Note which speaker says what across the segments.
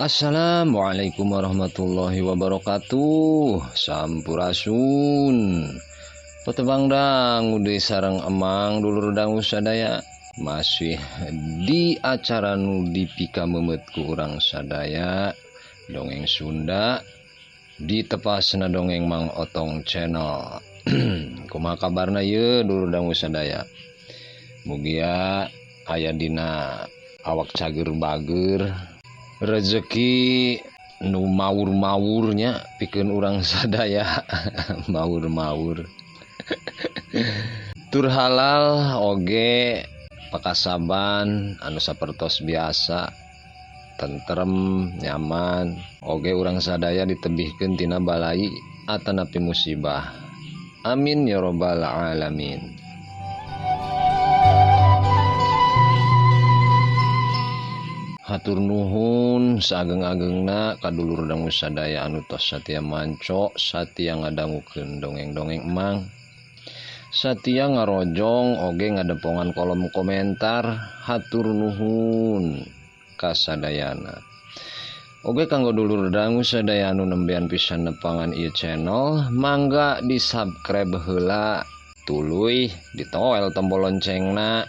Speaker 1: Assalamualaikum warahmatullahi wabarakatuh. Sampurasun. Patebang dangu deui sareng Emang dulur dangu sadaya. Masih di acara nu dipikamemeut ku urang sadaya dongeng Sunda di tepasna dongeng Mang Otong Channel. Kumaha kabarna ieu dulur dangu sadaya? Mugia aya dina awak cager bager, rezeki nu maur-maurnya pikeun urang sadaya. Maur-maur. Tur halal oge pakasaban anu sapertos biasa, tentrem, nyaman. Oge urang sadaya ditebihkeun tina balai atanapi musibah. Amin ya robbal alamin. Hatur nuhun saageng-agengna ka dulur dangu sadaya anu tos satia manco, satia ngadangukeun dongeng-dongeng Emang, satia ngarojong oge ngadepongan kolom komentar. Hatur nuhun kasadayana. Oge kanggo dulur dangu sadaya anu nembean pisan nepangan ieu channel, mangga di-subscribe heula, tuluy ditoel tombol loncengna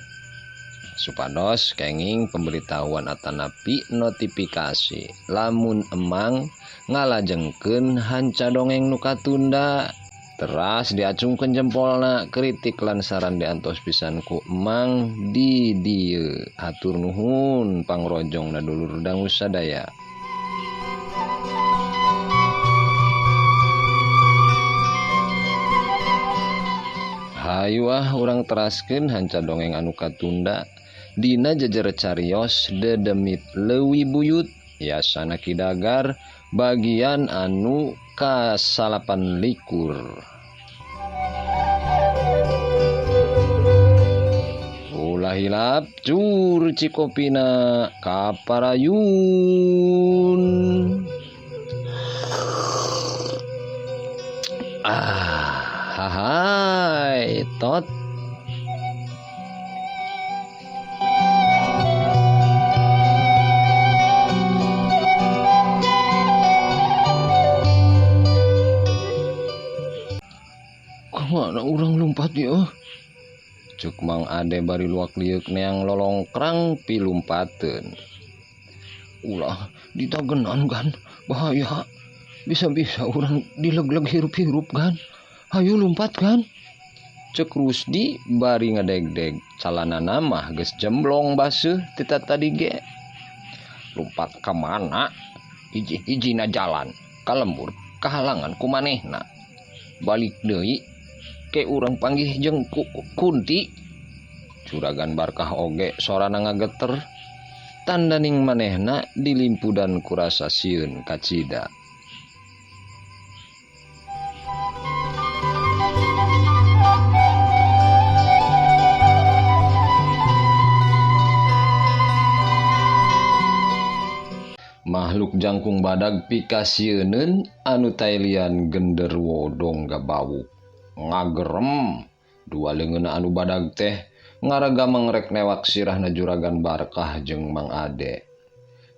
Speaker 1: supados kenging pemberitahuan atanapi notifikasi lamun Emang ngalajengkeun hanca dongeng nu katunda. Teras diacungkeun jempolna, kritik lan saran diantos pisan ku Emang di dieu. Hatur nuhun pangrojongna dulur dangu sadaya. Hayu ah urang teraskeun hanca dongeng anu katunda dina jejer carios dedemit leuwi buyut yasana Ki Dagar bagian anu ka-28. Ulah hilap cur cikopina kaparayun. Ah, hai tot. Mana urang lumpat ya? Cuk Mang Ade bari luak liuk neang lolongkrang pilumpateun. Ulah ditagenan kan, bahaya. Bisa-bisa urang dileg-leg hirup-hirup kan. Hayu lumpat kan. Cek Rusdi bari ngadegdeg calanana mah geus jemblong baseuh tita tadi ge. Lumpat ka mana? Hiji-hijina jalan ka lembur kahalangan ku manehna. Balik deui ke urang panggih jeung Kunti. Juragan Barkah oge sorana ngageter. Tandaning manehna dilimpudan kurasa sieun kacida. Makhluk jangkung badag pikasieuneun anu taelian genderuwo dongga bawuk. Ngagerem dua leungeunna anu badag teh ngaragameng rek newak sirahna Juragan Barkah jeung Mang Ade.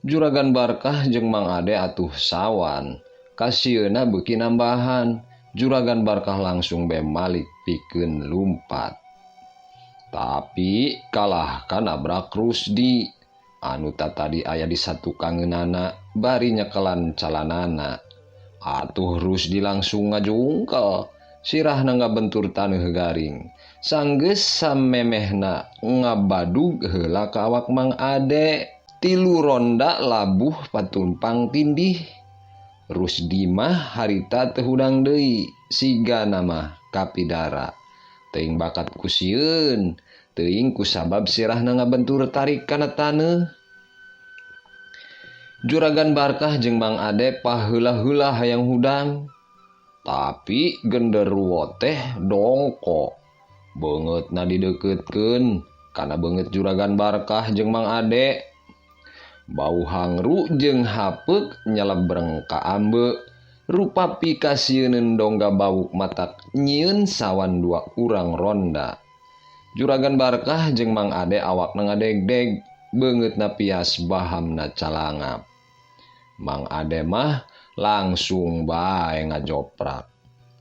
Speaker 1: Juragan Barkah jeung Mang Ade atuh sawan, kasieuna beuki nambahan. Juragan Barkah langsung bae malik pikeun lumpat. Tapi kalah kanabrak Rusdi anu tatadi aya di satukangeunana bari nyekelan calanana. Atuh Rusdi langsung ngajungkel. Sirahna ngabentur taneuh garing. Sanggeus samemehna ngabadug heula ka awak Mang Ade. Tilu ronda labuh patumpang tindih. Rusdi mah harita teu hudang deui, sigana mah kapidara. Teuing bakat ku sieun, teuing ku sabab sirahna ngabentur tarik kana taneuh. Juragan Barkah jeung Mang Ade paheula-heula hayang hudang. Tapi genderuwo teh dongko. Beungeutna dideukeutkeun kana beungeut Juragan Barkah jeung Mang Ade. Bau hangru jeung hapeuk nyelebreng ka ambe. Rupa pikasieuneun dongga bau matak nyieun sawan dua urang ronda. Juragan Barkah jeung Mang Ade awakna ngadegdeg, beungeutna pias bahamna calangap. Mang Ade mah langsung bae ngajoprak.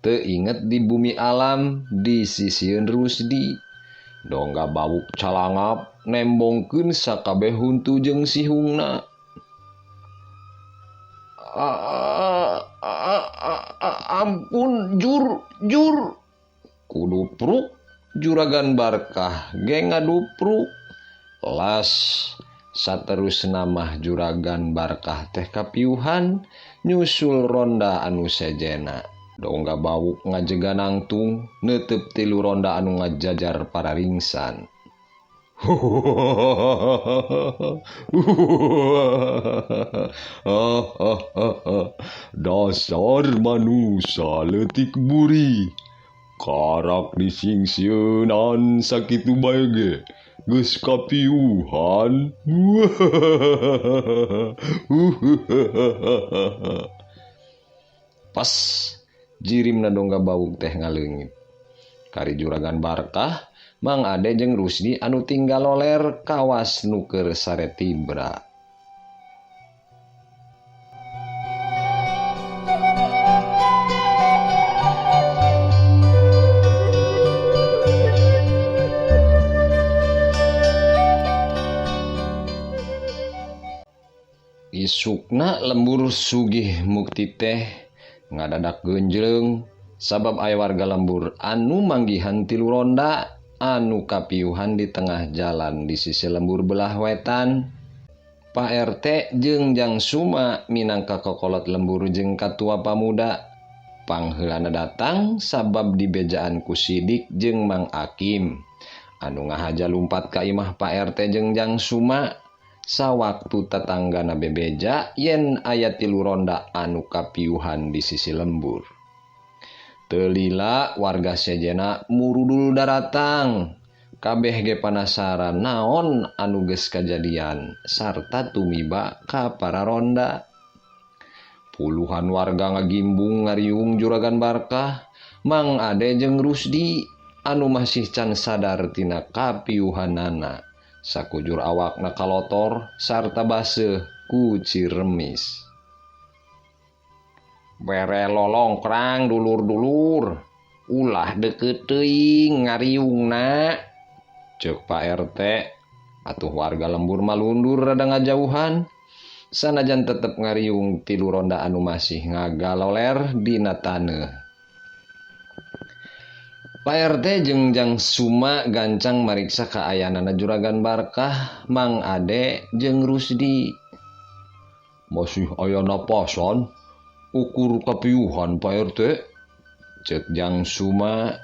Speaker 1: Teu inget di bumi alam di sisieun Rusdi. Dongga bawuk calangap nembongkeun sakabeh huntu jeung sihungna. Ampun jur jur kudupruk Juragan Barkah ge ngadupruk. Las saterusna mah Juragan Barkah teh kapiuhan nyusul ronda anu sejena. Dongga bawuk ngajega nangtung neuteup tilu ronda anu ngajajar pararingsan. Dasar manusa leutik buri. Karak disingsieunan sakitu bae ge geus kapiuhan. Pas jirimna Dongga Bawuk teh ngaleungit. Kari Juragan Barkah, Mang Ade jeung Rusdi anu tinggal loler kawas nu keur sare tibra. Isukna lembur Sugih Mukti teh ngadadak genjleng sabab aya warga lembur anu manggihan tilu ronda anu kapiuhan di tengah jalan di sisi lembur belah wetan. Pak RT jeung Jang Suma minangka kokolot lembur jeung katua pamuda. Pangheulana datang sabab dibejaan ku Sidik jeung Mang Akim anu ngahaja lumpat ka imah Pak RT jeung Jang Suma. Sawaktu tetanggana bebeja yen aya tilu ronda anu kapiuhan di sisi lembur. Telila warga sejena murudul daratang. Kabeh ge panasaran naon anu geus kajadian sarta tumiba ka para ronda. Puluhan warga ngagimbung ngariung Juragan Barkah, Mang Ade jeung Rusdi anu masih can sadar tina kapiuhanana. Sakujur awakna kalotor sarta baseuh ku ciremis. Bere lolongkrang dulur-dulur, ulah deukeut teuing ngariungna, ceuk Pak RT. Atuh warga lembur malundur rada ngajauhan, sanajan tetep ngariung tilu ronda anu masih ngagaloler dina taneuh. Pak RT jeung Jang Suma gancang mariksa kaayanana Juragan Barkah, Mang Ade jeung Rusdi. Masih aya napasan ukur kapiuhan Pak RT, ceuk Jang Suma.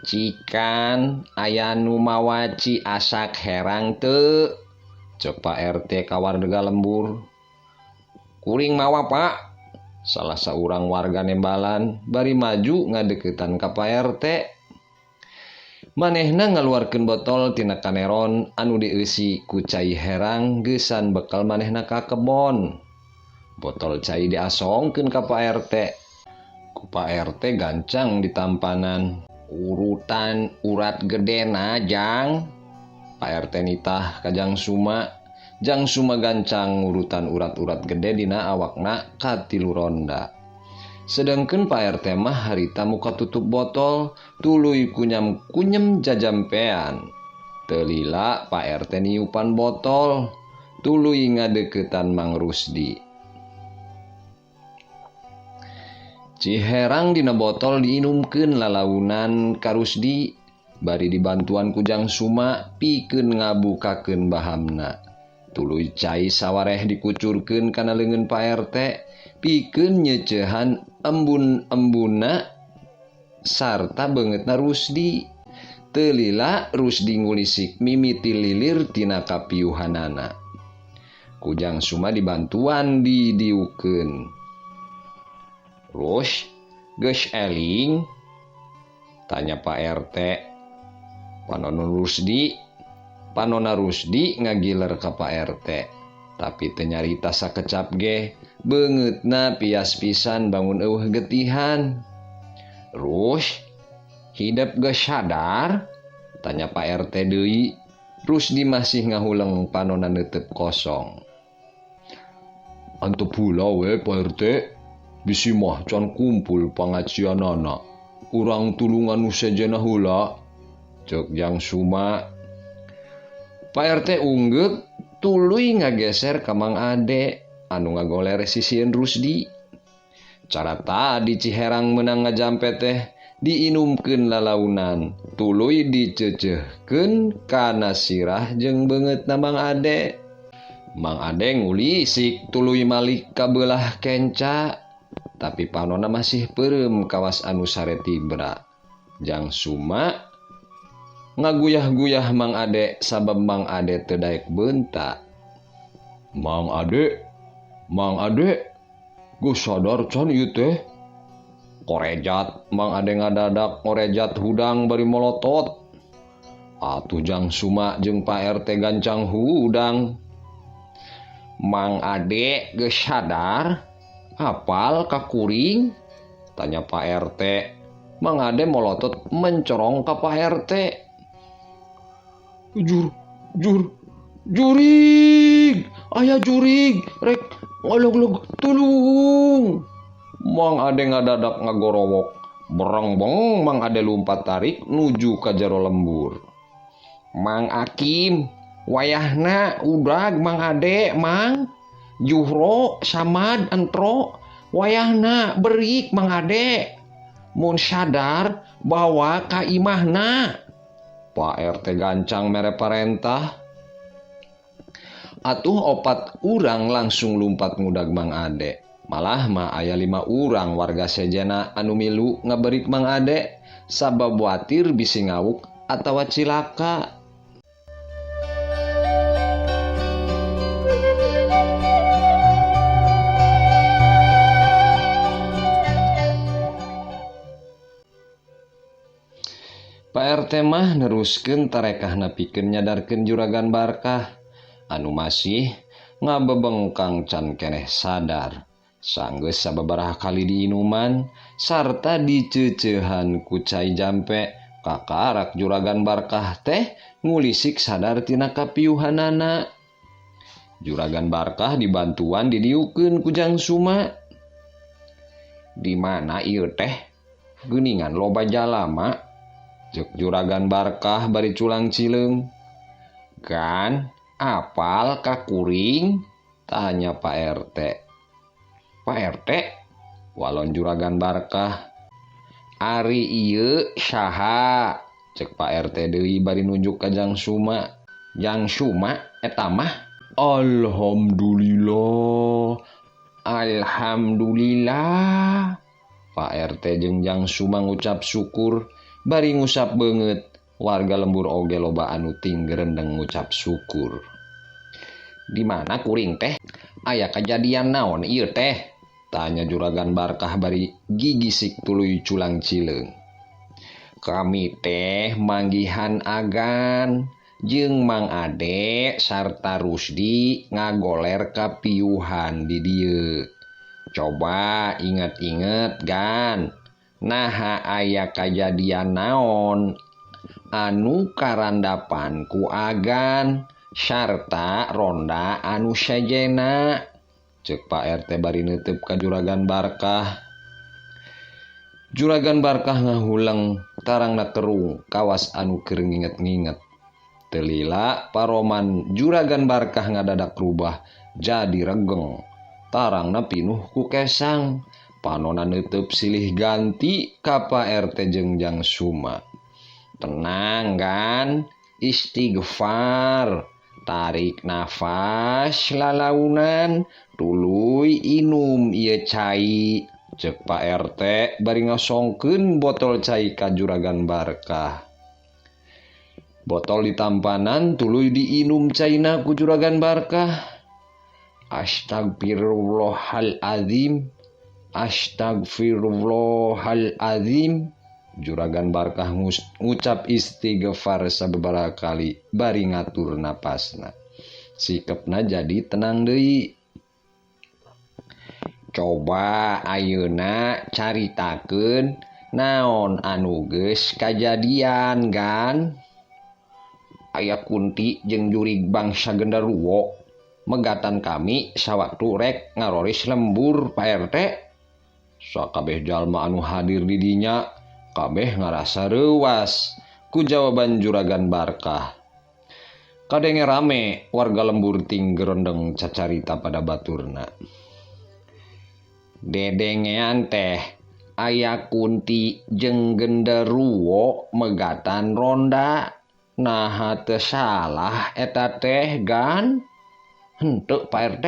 Speaker 1: Cikan aya nu mawa ci asak herang teu, ceuk Pak RT ka warga lembur. Kuring mawa Pak, salah saurang warga nembalan bari maju ngadeukeutan ka Pak RT. Manehna ngaluarkeun botol tina kaneron anu dieusi ku cai herang geusan bekal manehna ka kebon. Botol cai diasongkeun ka Pak RT. Ku Pak RT gancang ditampanan. Urutan urat gedena Jang. Pak RT nitah ka Jang Suma. Jang Suma gancang ngurutan urat-urat gede dina awakna ka tilu ronda. Sedangkeun Pak RT mah harita muka tutup botol tuluy kunyam-kunyem jajampean. Telila Pak RT niupan botol tuluy ngadeuketan Mang Rusdi. Ciherang dina botol diinumkeun lalaunan ka Rusdi bari dibantuan ku Jang Suma pikeun ngabukakeun bahamna. Tuluy cai sawareh dikucurkeun kana leungeun Pak RT pikeun nyeuceuhan embun-embunna sarta beungeutna Rusdi. Telila Rusdi ngulisik mimiti lilir tina kapiuhanana. Ku Jang Suma dibantuan didiukeun. Rus, geus eling? Tanya Pak RT. Panona Rusdi ngagiler ka Pak RT. Tapi teu nyarita sakecap ge, beungeutna pias pisan bangun eueuh getihan. Rus, hidep geus sadar? Tanya Pak RT deui. Rusdi masih ngahuleng panona neuteup kosong. Antep heula we Pak RT. Bisi mah can kumpul pangajianana. Urang tulungan nu sejenna heula. Ceuk Jang Suma. Pak RT unggeuk tuluy ngageser ka Mang Ade anu ngagoler sisieun Rusdi. Cara tadi Ciherang meunang ngajampe teh diinumkeun lalaunan, tuluy dicecehkeun kana sirah jeung beungeutna Mang Ade. Mang Ade ngulisik tuluy malik ka beulah kenca, tapi panona masih peureum kawas anu sare tibra. Jang Suma ngaguyah-guyah Mang Ade sabab Mang Ade teu daek beunta. Mang Ade, Mang Ade, geus sadar can ieu teh? Korejat Mang Ade ngadadak korejat hudang bari molotot. Atuh Jang Suma jeung Pak RT gancang hudang. Mang Ade geus sadar? Apal ka kuring? Tanya Pak RT. Mang Ade molotot mencorong ka Pak RT. Jur, jur, jurig, aya jurig, rek ngolog-log tulung. Mang Ade ngadadak ngagorowok. Berengbeng Mang Ade lumpat tarik nuju ka jero lembur. Mang Akim, wayahna udag Mang Ade, Mang Juhro, Samad, Entro, wayahna berik Mang Ade. Mun sadar bawa ka imahna. Pak RT gancang mere parentah. Atuh opat urang langsung lumpat ngudag Mang Ade. Malah mah aya 5 urang warga sejena anu milu ngaberik Mang Ade sabab watir bisi ngawuk atawa cilaka. Pak RT mah neruskeun tarekahna pikeun nyadarkeun Juragan Barkah anu masih ngabebengkang can keneh sadar. Sanggeus sababaraha kali diinuman sarta diceceuhan ku cai jampe, kakarak Juragan Barkah teh ngulisik sadar tina kapiuhanana. Juragan Barkah dibantuan didiukeun ku Jang Suma. Di mana ieu teh? Geuningan loba jalama. Ceuk Juragan Barkah bari culang cileung. Kan apal ka kuring? Tanya Pak RT. Pak RT, walon Juragan Barkah. Ari ieu saha? Cek Pak RT deui bari nunjuk ka Jang Suma. Jang Suma eta mah. Alhamdulillah. Alhamdulillah. Pak RT jeung Jang Suma ngucap syukur bari ngusap beungeut. Warga lembur oge loba anu tinggerendeng ngucap syukur. Di mana kuring teh? Aya kejadian naon ieu teh? Tanya Juragan Barkah bari gigisik tuluy culang cileung. Kami teh manggihan agan jeung Mang Ade sarta Rusdi ngagoler ka piuhan di dieu. Coba inget-inget gan. Naha aya kajadian naon anu karandapan ku agan sarta ronda anu sejena. Ceuk Pak RT bari neuteub ka Juragan Barkah. Juragan Barkah ngahuleng tarangna kerung kawas anu keur nginget-nginget. Teu lila paroman Juragan Barkah ngadadak rubah jadi regeng. Tarangna pinuh ku kesang. Panona neuteub silih ganti ka Pak RT jeung Jang Suma. Tenang kan, istighfar, tarik nafas lalaunan, tuluy inum ieu cai. Ceuk Pak RT bari ngasongkeun botol cai ka Juragan Barkah. Botol ditampanan tuluy diinum caina ku Juragan Barkah. Astagfirullahalazim. Astagfirullahalazim. Juragan Barkah ngucap istighfar sababaraha kali bari ngatur napasna. Sikepna jadi tenang deui. Coba ayeuna caritakeun naon anu geus kajadian gan. Aya kunti jeung jurig bangsa genderuwo. Megatan kami sawaktu rek ngaroris lembur Pak RT. Sakabeh jalma anu hadir di dinya kabeh ngarasa reuwas ku jawaban Juragan Barkah. Kadenge rame warga lembur ting gerendeng cacarita pada baturna. Dedengean teh aya kunti jeung genderuwo megatan ronda. Naha teu salah eta teh gan? Henteu Pak RT.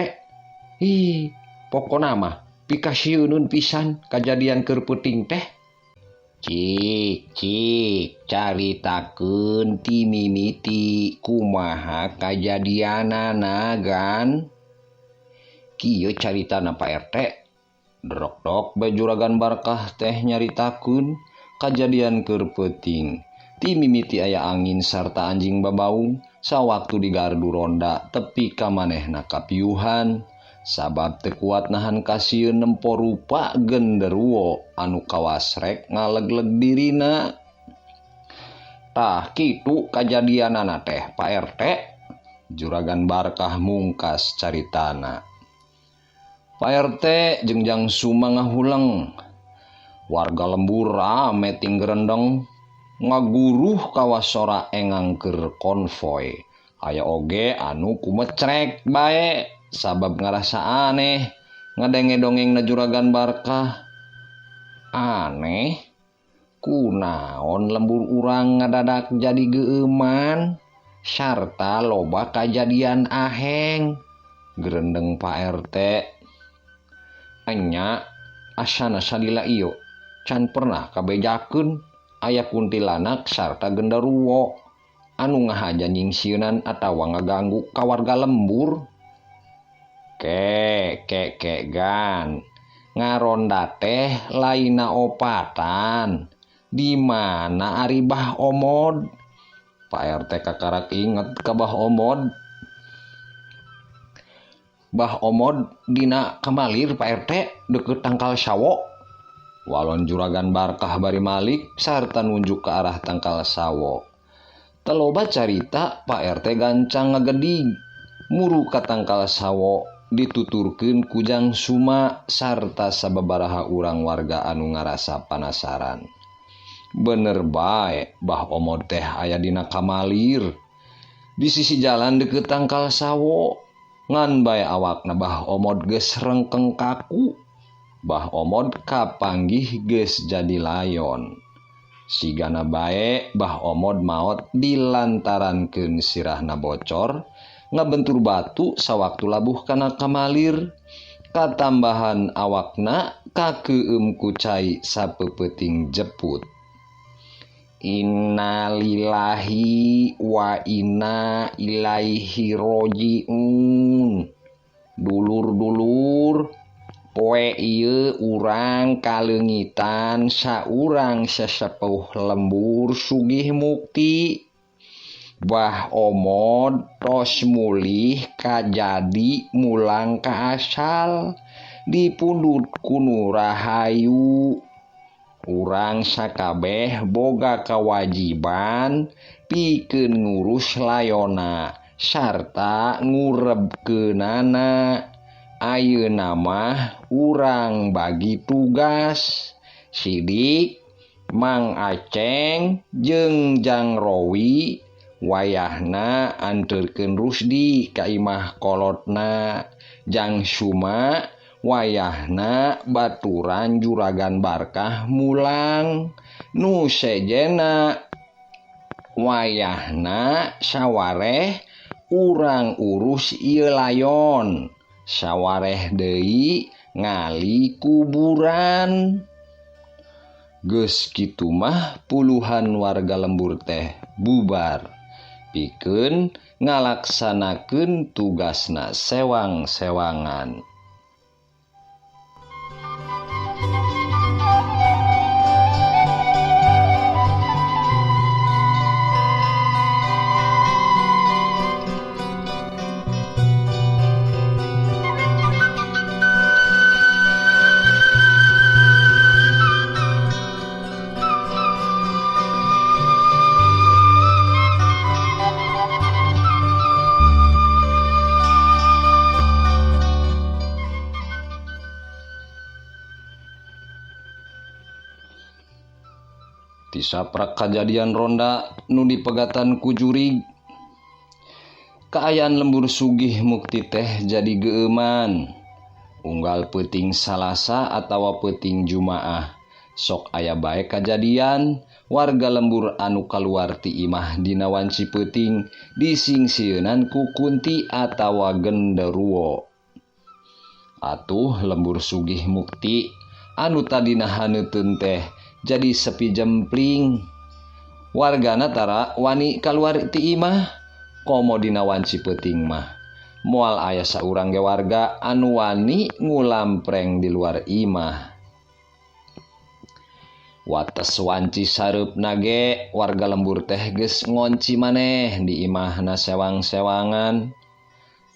Speaker 1: Ih, pokona mah pikasieun pisan kajadian keur peuting teh. Cik, cik, caritakeun ti mimiti kumaha kajadianana gan? Kieu caritana Pak RT. Drok-drok bae Juragan Barkah teh nyaritakeun kajadian keur peuting. Ti mimiti aya angin sarta anjing babaung sawaktu di gardu ronda tepi ka manehna kapiuhan sabab teu kuat nahan kasieun nempo rupa genderuwo anu kawasrek ngalegleg dirina. Tah kitu kajadianana teh Pak RT. Juragan Barkah mungkas caritana. Pak RT jeung Jang Suma ngahuleng. Warga lembur rame ting gerendeng ngaguruh kawasora engang keur konvoy. Aya oge anu kumecrek bae sabab ngarasa aneh ngadenge dongeng na Juragan Barkah. Aneh kunaon lembur urang ngadadak jadi geueuman sarta loba kajadian aheng. Gerendeng Pak RT. Enya asana salila ieu can pernah kabejakeun aya kuntilanak sarta genderuwo anu ngahaja nyingsieunan atawa ngaganggu ka warga lembur. Ke ke ke gan ngaronda teh laina opatan di mana ari Bah Omod? Pak RT kakarak inget ka Bah Omod. Bah Omod dina kamalir Pak RT deket tangkal sawo. Walon Juragan Barkah bari malik sarta nunjuk ke arah tangkal sawo. Teloba carita Pak RT gancang ngagedig muru ka tangkal sawo dituturkeun ku Jang Suma sarta sababaraha urang warga anu ngarasa panasaran. Bener bae Bah Omod teh aya dina kamalir di sisi jalan deket tangkal sawo. Ngan bae awakna Bah Omod geus rengkeng kaku. Bah Omod kapanggih geus jadi layon. Sigana bae Bah Omod maot dilantarankeun sirahna bocor ngabentur batu sawaktu labuh kana kamalir. Katambahan awakna kakeueum ku cai sapeupeting jeput. Innalillahi wa inna ilaihi rojiun. Dulur-dulur poe ieu urang kaleungitan saurang sesepuh lembur sugih mukti. Bah Omod tos mulih kajadi mulang ka asal dipundhut ku nu rahayu. Urang sakabeh boga kawajiban pikeun ngurus layona sarta ngurebkeunana. Ayeuna mah urang bagi tugas. Sidik, Mang Aceng jeung Jang Rowi wayahna anterkeun Rusdi ka imah kolotna. Jang Suma wayahna baturan Juragan Barkah mulang. Nu sejena wayahna sawareh urang urus ieu layon. Sawareh deui ngali kuburan. Geus kitu mah puluhan warga lembur teh bubar pikeun ngalaksanakeun tugasna sewang-sewangan. Tisaprak kajadian ronda nu dipegatan ku jurig. Kaayaan lembur Sugih Mukti teh jadi geueuman. Unggal peuting Salasa atawa peuting Jumaah sok aya bae kajadian warga lembur anu kaluar ti imah dina wanci peuting disingsieunan ku kunti atawa genderuwo. Atuh lembur Sugih Mukti anu tadina haneuteun teh jadi sepi jempling. Wargana tara wani kaluar ti imah komo dina wanci peuting mah. Moal aya saurang ge warga anu wani ngulampreng di luar imah. Wates wanci sareupna ge warga lembur teh geus ngonci maneh di imahna sewang-sewangan.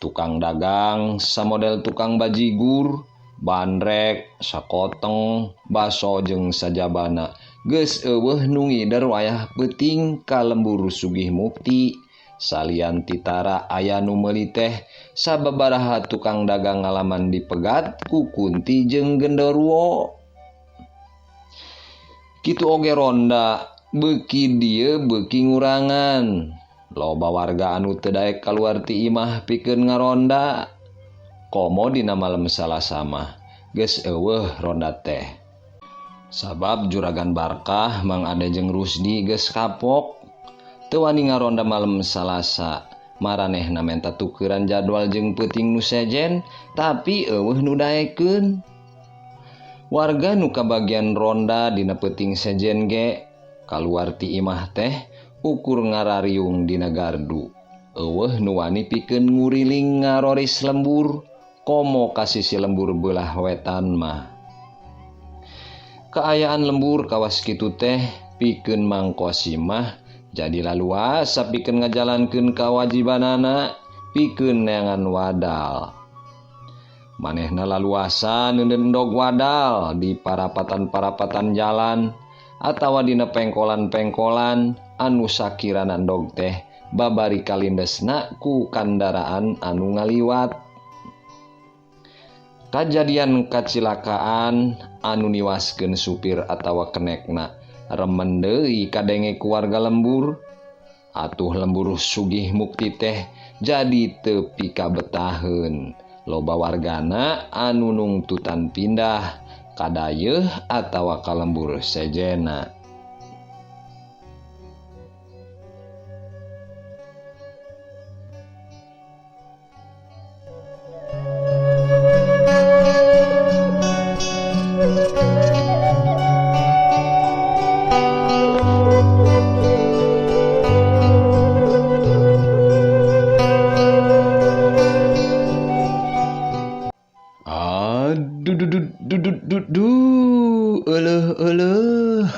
Speaker 1: Tukang dagang samodel tukang bajigur, bandrek, sakoteng, baso jeung sajabana geus eueuh nu ngider wayah peuting ka lembur Sugih Mukti. Salian titara aya nu meuli teh sababaraha tukang dagang ngalaman dipegat ku kunti jeung genderuwo. Kitu oge ronda beuki dieu beuki ngurangan. Loba warga anu teu daek kaluar ti imah pikeun ngaronda. Komo dina malem Salasa mah geus eueuh ronda teh. Sabab Juragan Barkah Mang Ade jeung Rusdi geus kapok teu wani ngaronda malem Salasa. Maranehna menta tukeran jadwal jeung peuting nu sejen tapi eueuh nu daekeun. Warga nu kabagian ronda dina peuting sejen ge kaluar ti imah teh ukur ngarariung dina gardu. Eueuh nu wani pikeun nguriling ngaroris lembur komo ka sisi lembur beulah wetan mah. Kaayaan lembur kawas kitu teh pikeun Mang Kosim mah jadi laluasa pikeun ngajalankeun kawajibanana pikeun neangan wadal. Manehna laluasa neundeun endog wadal di parapatan-parapatan jalan atawa dina pengkolan-pengkolan anu sakirana endog teh babari kalindesna ku kandaraan anu ngaliwat. Kajadian kacilakaan anu niwaskeun supir atawa kenekna remen deui kadenge ku warga lembur. Atuh lembur Sugih Mukti teh jadi teu pikabetaheun. Loba wargana anu nungtutan pindah kadayeuh atawa ka lembur sejena.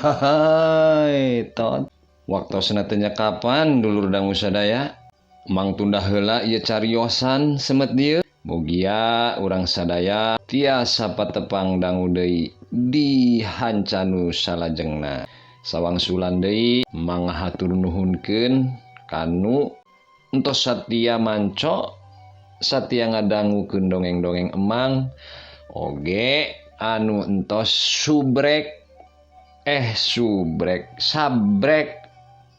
Speaker 1: Hai tot. Waktosna teh nya kapan dulur dangu sadaya? Mang tunda heula ieu cariosan semet dieu. Mugia urang sadaya tiasa patepang dangu deui di hancanu salajengna. Sawangsulan deui manghatur nuhunkeun kanu entos satia manco satia ngadangukeun dongeng-dongeng emang oge anu entos subrek subrek sabrek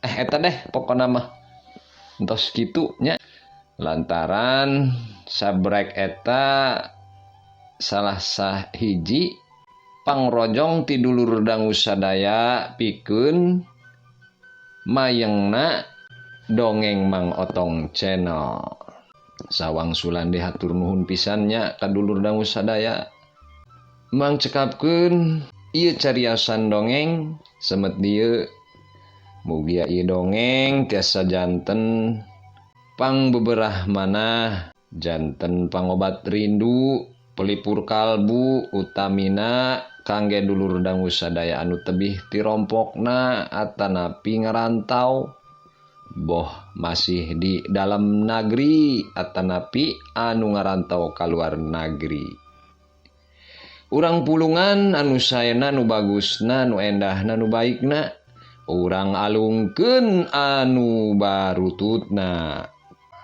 Speaker 1: eta deh pokona mah entos kitu nya. Lantaran sabrek eta salah sahiji pangrojong ti dulur dangu sadaya pikeun mayengna dongeng Mang Otong Channel. Sawangsulan deui hatur nuhun pisan nya ka dulur dangu sadaya. Mang cekapkeun ieu cariasan dongeng semet dieu. Mugia ieu dongeng tiasa janten pangbeberah manah, janten pangobat rindu, pelipur kalbu, utamina kangge dulur dangu sadaya anu tebih tirompokna atanapi ngarantau boh masih di dalam nagri atanapi anu ngarantau kaluar nagri. Urang pulungan anu saena nu bagusna nu endahna nu baikna, urang alungkeun anu barututna.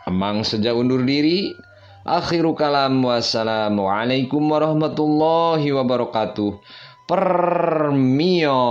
Speaker 1: Emang seja undur diri. Akhiru kalam, wassalamualaikum warahmatullahi wabarakatuh. Permios.